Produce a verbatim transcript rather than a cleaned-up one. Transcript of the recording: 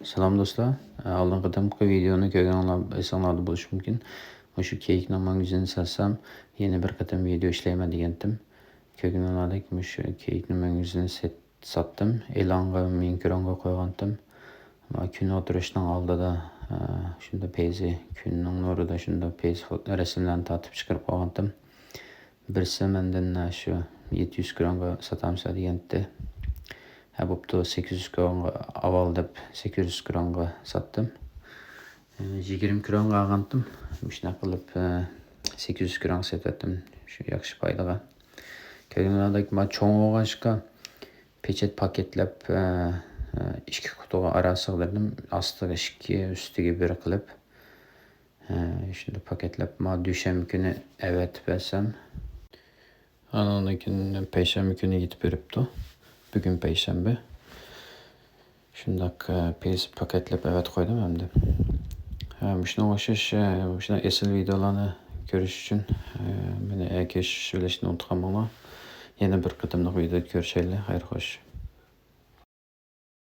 سالام دوستلار، ئالدىنقى قېتىمقى ۋىدېئونى كۆرگەنلەر ئېسىڭلاردا بولۇشى مۇمكىن. مۇشۇ كېيىكنىڭ ماڭگۈزىنى ساتسام، يەنە بىر قېتىم ۋىدېئو ئىشلەيمەن دېگەنتىم. كۆرگىنىڭلاردەك مۇشۇ كېيىكنىڭ ماڭگۈزىنى سات-، ساتتىم. ئېلانغا، مىڭ كرونغا قويغانتىم. ما كۈن ئولتۇرۇشنىڭ ئالدىدا، ئە، شۇندا پەيزى، كۈننىڭ نۇرىدا شۇندا پەيزى فوت-، رەسىملەرنى تارتىپ چىقىرىپ قويغانتىم. بىرسى مەندىن شۇ يەتتە يۈز كرونغا ساتامسا دېگەنتى. ھە، بوپتۇ، سەككىز يۈز كرونغا ئاۋال دەپ، سەككىز يۈز كرونغا ساتتىم. يىگىرمە كرونغا ئالغانتىم. مۇشۇنداق قىلىپ، سەككىز يۈز كرونغا سېتىۋەتتىم. شۇ ياخشى پايدىغا. كۆرگىنىڭلاردەك ما چوڭ بولغاچقا، پېچەت پاكەتلەپ، ئىككى قۇتىغا ئارا سىغدۇردۇم. ئاستىغا ئىككى، ئۈستىگە بىر قىلىپ. ھە، شۇنداق پاكەتلەپ، ما دۈشەنبە كۈنى ئەۋەتىپ بەرسەم. ئانىڭدىن كېيىن پەيشەنبە كۈنى يېتىپ بېرىپتۇ. بۈگۈن پەيشەنبە. شۇنداق، ھە، پەيزى پاكەتلەپ ئەۋەتىپ قويدۇم ئەمدى. ھە، مۇشۇنىڭغا ئوخشاش، ھە، مۇشۇنداق ئېسىل ۋىدېئولارنى كۆرۈش ئۈچۈن، ھە، مېنى ئەگىشىش بىلىشنى ئۇنتۇپ قالماڭلار. يەنە بىر قېتىملىق ۋىدېئودا كۆرۈشەيلى. خەير خوش.